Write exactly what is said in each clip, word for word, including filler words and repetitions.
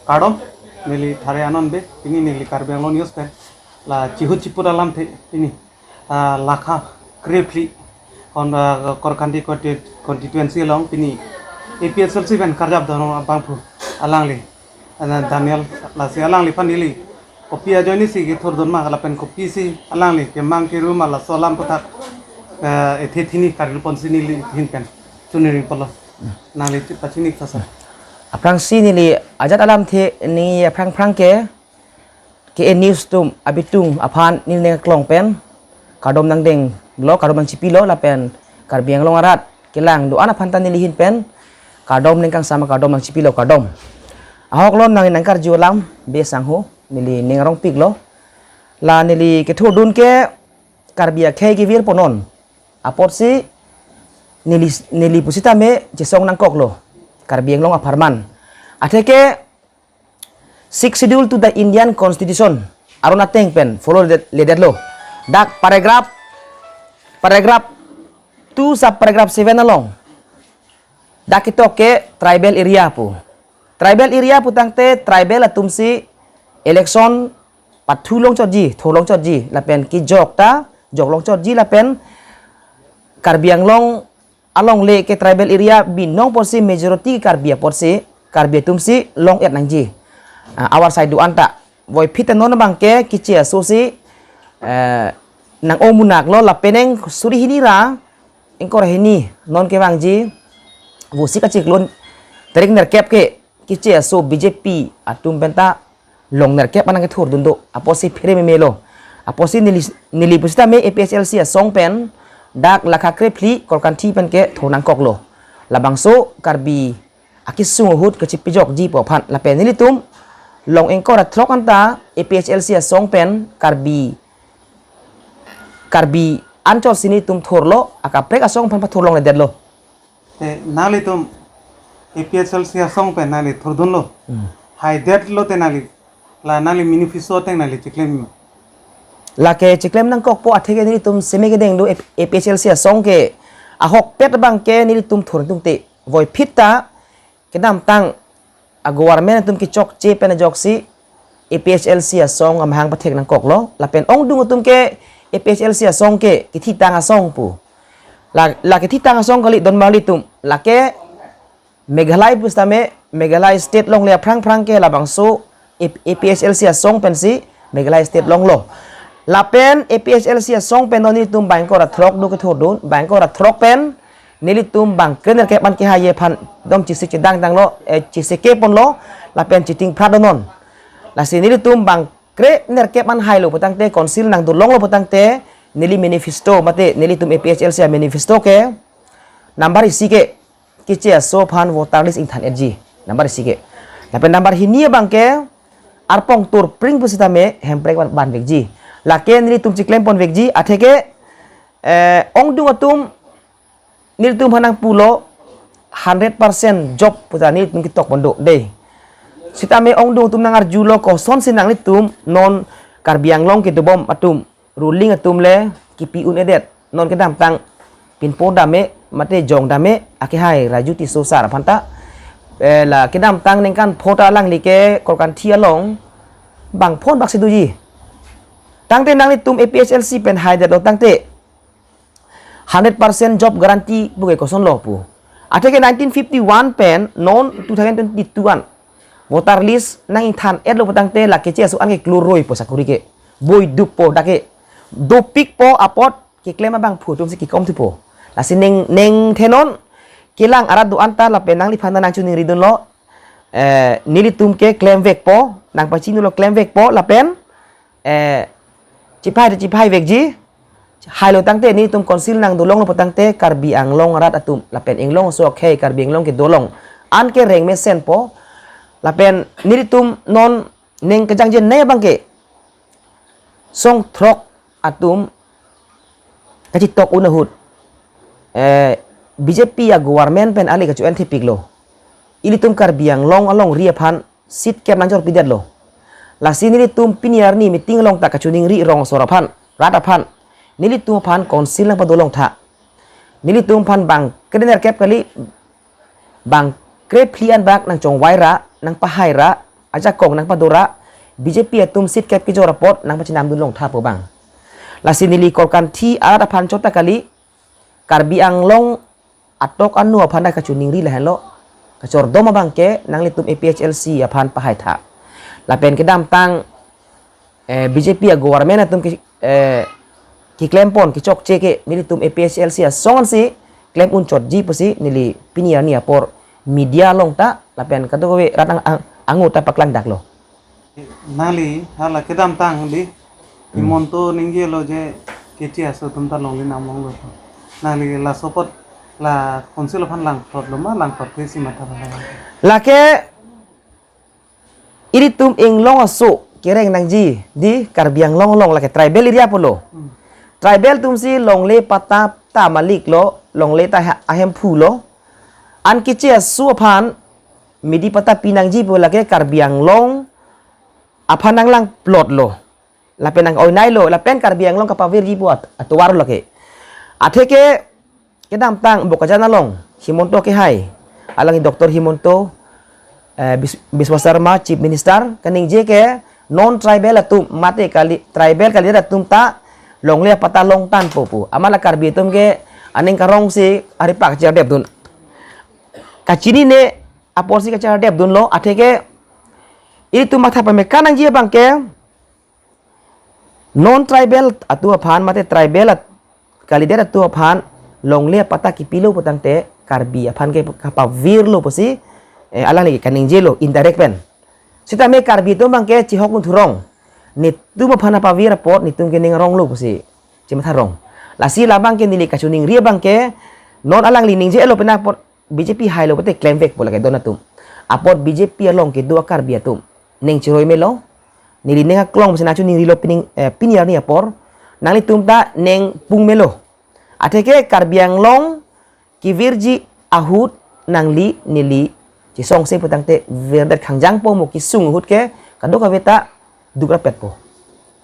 Kardom, neli Thare Anand Bey, pini neli Karbi Anglong News pen la chihut chiput alamthe pini, ah, lakha krephli kon, ah, Korkanthi consti-, constituency along pini A P H L C pen karjap dam abangphu alangli, ah, Daniel, lasi alangliphan neli kopi ajoine si kethurdun ma lapen kopisi alangli kemang keru ma laso alam aputhak, eh, ethe thini karil ponsi neli ahin pen choningri polo. Nangli pachini sasa. Aphrangsi neli ajat alamthe neli aphrang phrang ke, K A News atum abitung aphan neli ning aklong pen kardom nangdenglo, kardom nangchipilo lapen Karbi Anglong arat kelang do-an aphan ta neli ahin pen kardom ningkangsam, kardom nangchipilo, kardom. Ahok lo nangli nangkarju alam Bey sangho, neli ning arongpiklo. La neli kethurdun ke Karbi akhei kevir ponon apotsi neli, neli pusitame chesong nangkoklo Karbi Anglong apharman. Atheke Sixth Schedule to the Indian Constitution aron ateng pen follow ledet, ledetlo. Dak paragraph, paragraph two sub paragraph seven along dak ketok ke tribal area pu. Tribal area pu tangte tribal atumsi election pathu longchotji, thur longchotji, lapen kejok ta jok longchotji lapen Karbi Anglong alongle ke tribal area binong apotsi majority Karbi apotsi, Karbi atumsi long-et nangji. Ah, awar sai do-an ta. Voiphit ta non abangke keche aso si, eh, nang-ong munak lo lapen eng suri hini ra ingkoi ra hini non kevangji Vosik achiklo tarik nerkep ke keche aso B J P atum penta long nerkep anang kethurdun do apotsi phere meme lo. Apotsi neli, neli pusitame A P H L C asong pen dak lakha krephli Korkanthi pen kethur nangkoklo. Labangso Karbi akesung ahut kachipejokji pu aphan lapen nelitum long ingkoi ra throk anta A P H L C asong pen Karbi, Karbi anchot si nelitum thurlo, akaprek asong aphan pathur longledetlo. Te nanglitum A P H L C asong pen nangli thurdunlo. Hmm. Haidetlo te nangli, la nangli manifesto ateng nangli chiklem. Lake chiklem nangkokpo atheke nelitum seme kedeng do A P H L C asong ke ahokpet abangke nelitum thur tungte. Voiphit ta kedamtang a-government atum kechokche pen ajoksi A P H L C asong amahang pathek nangkoklo. Lapen ongdung atum ke A P H L C asong ke kethitang asong pu. La, la kethitang asong kali don marli atum. Lake Meghalaya pusitame, Meghalaya state longle aphrang phrang ke labangso A P H L C asong pensi Meghalaya state longlo. Lapen A P H L C asong pen non nelitum bang ingkoi ra throk do kethurdun, bang ingkoi ra throk pen nelitum bang krenerkep an kehai aphan dom chesik chedang tanglo, eh, chesik keponlo, lapen chiting phrat donon. Lasi nelitum bang krenerkep an hailo pu tangte, council nangdolonglo pu tangte, neli manifesto mate nelitum A P H L C manifesto ke number isi ke keche aso aphan voter list ingthan-etji, number isi ke. Lapen number hini abangke arpong turpring pusitame hemprek ban, banvekji. Lake nelitum chiklem ponvekji, atheke, eh, ongdung atum nelitum aphan nangpulo hundred percent job puta nelitum ketok pon do dei. Sitame ongdung atum nangarjulo kosonsi nanglitum non Karbi Anglong kedobom atum, ruling atum le kipi un-edet. Non kedamtang pinpo dame, mate jong dame, akehai Raju Tisso sar aphan ta. Eh, la kedamtang ningkan pho ta alangli ke Korkanthi along bang phonbak si doji. Tangte nanglitum A P H L C pen haidetlo tangte hundred percent job guarantee puke kosonlo pu. Atheke nineteen fifty-one pen non two thousand twenty-two an voter list nang ingthan-etlo pu tangte lake keche aso an ke kluroi po sakori ke. Boi duppo dak ke. Dopikpo apot keklem abangphu atumsi kekom thupo. Lasi ning, ning thenon kelang arat do-an ta lapen nangliphan ta nangchoningridunlo. Eh, nelitum ke klemvekpo, nangpachinilo klemvekpo lapen, eh, chiphai chiphai vekji. Hailo tangte nelitum council nangdolonglo pu tangte Karbi Anglong arat atum lapen inglong aso akhei Karbi Anglong kedolong an ke rengmesenpo. Lapen nelitum non ning kejangje ne abangke song throk atum kachitok un ahut, eh, B J P a-government pen ali kacho-en thepiklo. Ilitum Karbi Anglong alongri aphan seat kep nangchorpidetlo. Lasi nelitum pini arni meeting along ta kachoningri rong asor aphan, rat aphan, nelitum aphan council nangpadolongtha. Nelitum aphan bang krenerkep kali, bang krephli an bak nangchongvai ra, nangpahai ra, ajakong nangpadora, B J P atum seat kep kejor apot nangpachinam dunlong tha pu abang. Lasi neli korkanthi arat aphan chot ta kali, Karbi Anglong atok anu aphan ta kachiningri lahenlo, kachordom abang ke nanglitum A P H L C aphan pahai tha. Lapen kedamtang eh, B J P a-government atum ke, eh, keklempon kechokche ke nelitum A P H L C asong ansi klem unchotji pusi neli pini arni apor media along ta lapen kadokave rat ang, ang, angu ta paklangdaklo. Nangli hala kedamtang di Hmm. Himanta ningjelo je keche aso atum ta longle nam longlo. Nangli laso apot la council aphan langthotlo ma langthot ke si matha bala. Lake ilitum inglong aso kereng nangji di Karbi Anglong along lake tribal area pulo. Hmm. Tribal atumsi longle patta ta maliklo, longle ta ha-, ahemphulo. An keche aso aphan midi patta pinangji pu lake Karbi Anglong aphan nanglang plotlo. Lapen nang-oinailo, lapen Karbi Anglong kapavirji pu at-, atovar lake. Atheke kedamtang Bokajan along Himanta kehai, alangli Doctor Himanta, eh, Bis-, Biswa Sarma, Chief Minister, kaningje ke non-tribal atum, mate kali, tribal kalidet atum ta longle apatta longtangpo pu. Amat la Karbi atum ke aning karongsi ari pak cherdep dun. Kachinine aporsi kacherdep dunlo, atheke ilitum matha pame kanangji abang ke, non-tribal atum aphan, mate tribal at-, kalidet atum aphan longle apatta kipilo putangte Karbi aphan ke kapavirlo pusi, eh, alangli kaningjelo indirect pen. Sitame Karbi atum abang ke chihok un thurong. Netum aphan apavir apot netum ke ning aronglo pusi chimatha rong. Lasi labang ke neli kachiningri abang ke non alangli ningjelo penang apot B J P hailo pute klemvekpo lake don atum. Apot B J P along kedo a-Karbi atum ning chiroi melo. Neli ning aklong pusi nangchiningrilo pining, eh, pini arni apor. Nanglitum ta ning pung melo. Atheke Karbi Anglong kevirji ahut nangli neli chisongse putangte virdet khangjangpo mo kesung ahut ke kadokave ta dukrapetpo.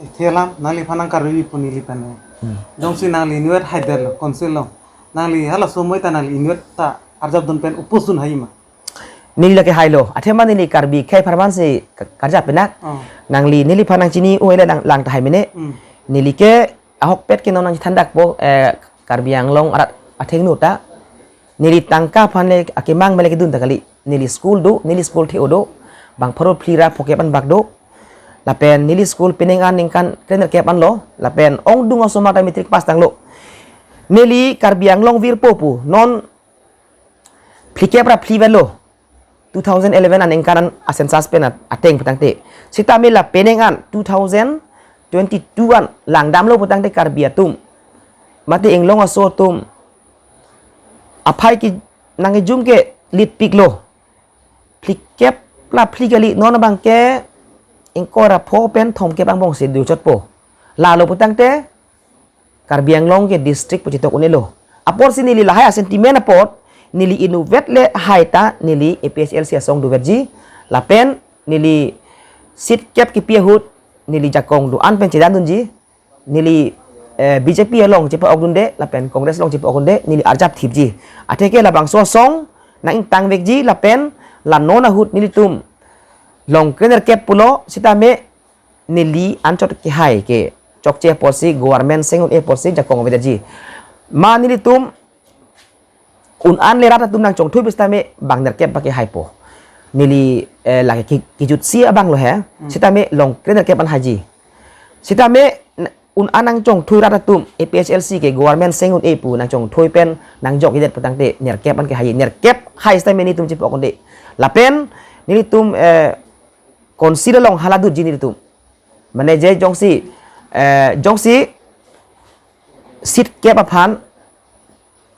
Ithelam nangliphan nangkarwi pu neli pen. Hmm. Jongsi nangli inutvet haidetlo council along. Nangli halaso amoi ta nangli inutvet ta arjap dun pen oppose dun hai ma? Neli lake hailo. Athema neli Karbi akhei apharman si ka-, karjap penak. Oh. Nangli neliphan nangchini-o-ele nang lang tahai mene. Hmm. Neli ke ahokpet ke non nangchethandakpo, eh, Karbi Anglong arat athengno ta. Neli tangka aphan le akemang mele kedun ta kali. Neli school do, neli school the-o do. Bang pharo phli ra phokep an bak do. Lapen neli school penang an ningkan krenerkep anlo. Lapen ongdung osomar ta matric pass tanglo. Neli Karbi Anglong virpo pu non phlikep ra phli velo. Two thousand eleven aningkan an a-census pen at-, ateng putangte. Sitame la penang an two thousand twenty-two an langdamlo putangte Karbi atum, mate inglong aso atum aphai ke nangkejum ke litpiklo. Phlikep la phli kali, non abang ke ingkoi ra pho pen thomkep angbong si duchotpo. Lalo putangte Karbi Anglong ke district pu chetok un-elo. Aporsi neli lahai a-sentiment apot, neli inutvet le hai ta neli A P H L C asong duvetji, lapen neli seat kep kipi ahut neli jakong do-an pen chedan dunji, neli, eh, B J P along chepa-ok dunde, lapen Congress along chepa-ok dunde, neli arjap thipji. Atheke labangso asong nang-ingtangvekji, lapen la non ahut nelitum long krenerkep pulo, sitame neli anchot kehai ke chokche apotsi, government seng un-e apotsi jakong avedetji. Ma nelitum un-an le rat atum nangchongthui pu sitame bang nerkep bak kehaipo. Neli, eh, lake ki-, kijutsi abang lo he. Hmm. Sitame long krenerkep an haiji. Sitame n-, un-an nangchongthui rat atum A P H L C ke government seng un-e pu nangchongthui pen nangjokjedet putangte nerkep an kehai. Nerkep hai sitame nelitum chepa-ok unde. Lapen nelitum, eh, council along hala dutji nelitum. Mane je jongsi, eh, jongsi seat kep aphan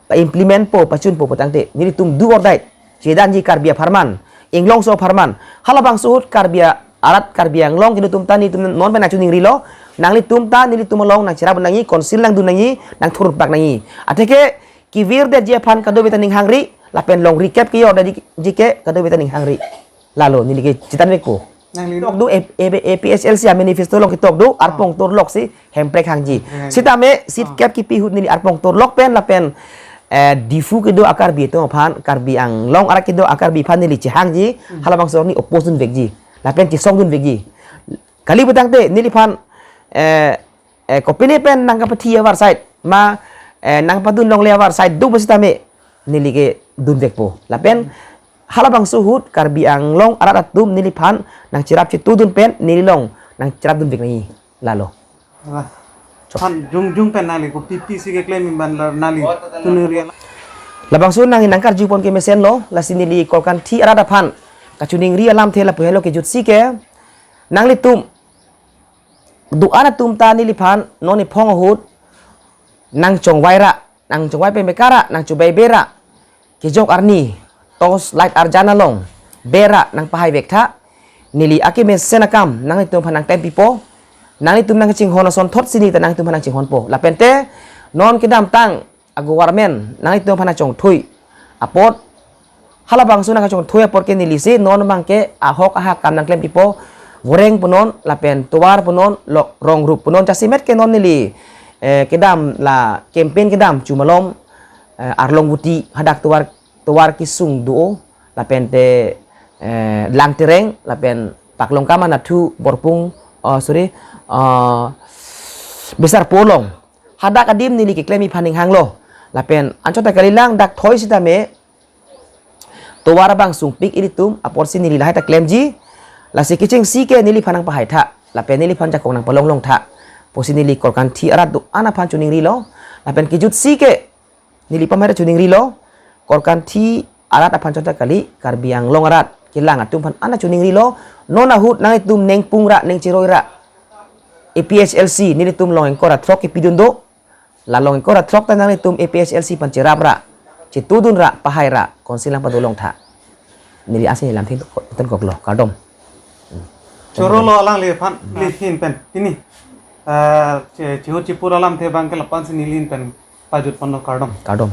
pa-implement po, pachunpo putangte nelitum do or die chedanji Karbi apharman, inglongso apharman. Halabangso ahut Karbi a-, arat Karbi Anglong kedo atum ta nelitum non pen nangchiningrilo, nanglitum ta nelitum along nangcherap nangji, council nangdun nangji, nangthurpak nangji. Atheke kevirdetji aphan kadokave ta ning hangri, lapen long rekep kejordetji ke kadokave ta ning hangri. Lalo neli ke chetanvekpo. Nangli ketok do A-, A-, A P H L C a-manifesto along ketok do, ah, arpong torlok si Hemprek hangji. Hemprek hangji. Sitame seat, ah, kep kipi ahut neli arpong torlok pen lapen, eh, Diphu kedo a-Karbi atum aphan, Karbi Anglong arat kedo a-Karbi aphan neli chehangji, hmm, halabangso arni oppose dunvekji. Lapen chesongdun vekji. Kali putangte neliphan, eh, eh, kopine pen nangkapathi avarsai ma, eh, nangpadun longle avarsai do pusitame neli ke dunvekpo. Lapen halabangso ahut Karbi Anglong arat atum neliphan nangcherap chetudun pen neli along nangcherapdun vek nangji, lalo. Wah. Chok. Phan jongjong pen nangli kopi pisi keklem abang la nangli choningri alam. Labangso nangli nangkarjupon ke mesenlo, lasi neli Korkanthi arat aphan kachoningri alamthe lapu helo, kejutsi ke nanglitum do-an atum ta neliphan non ephong ahut nangchongvai ra, nangchongvai pemekara, nangchobei bera, kejok arni, torch light arjan along bera nangpahai vektha. Neli akemesen akam nanglitum aphan nangklempipo. Nanglitum nangchinghon asonthotsi neli ta nanglitum aphan nangchinghonpo. Lapente non kedamtang a-government nanglitum aphan nangchongthui apot, halabangso nangchongthui apot ke nelisi non abangke ahok ahak kam nangklempipo. Voreng punon, lapen tovar punon, lo-, rongrup punon, jasemet ke non neli, eh, kedam la campaign kedam chu malom, eh, Arlong Guti hadak tovar, tovar kesung do, lapente, eh, Langtereng, lapen Paklongkam anathu Borpung, oh, sorry, eh, Bisarpur along. Hadak adim neli keklem iphan ninghanglo. Lapen anchot ta kalilang dak thoi sitame tovar abang sungpik ilitum, apotsi neli lahai ta klemji. Lasi kechengsi ke neliphan nangpahaitha, lapen neliphan jakong nangpalonglongtha pusi neli Korkanthi arat do-an aphan choningrilo. Lapen kejutsi ke neli pamhai ta choningrilo. Korkanthi arat aphan chot ta kali, Karbi Anglong arat kelang atum aphan an ta choningrilo. Non ahut nanglitum nengpung ra, nengcheroi ra, A P H L C nelitum long ingkoi ra throk kepidun do. La long ingkoi ra throk ta nanglitum A P H L C aphan cherap ra, chetudun ra, pahai ra, council nangpadolongtha. Neli ansi lamthe ingtonkoklo, kardom. Chorolo alangliphan, neli ahin pen pini, eh, che-, chehut chepur alamthe abangke lapu-ansi neli ahin pen pajutponlo, kardom. Kardom.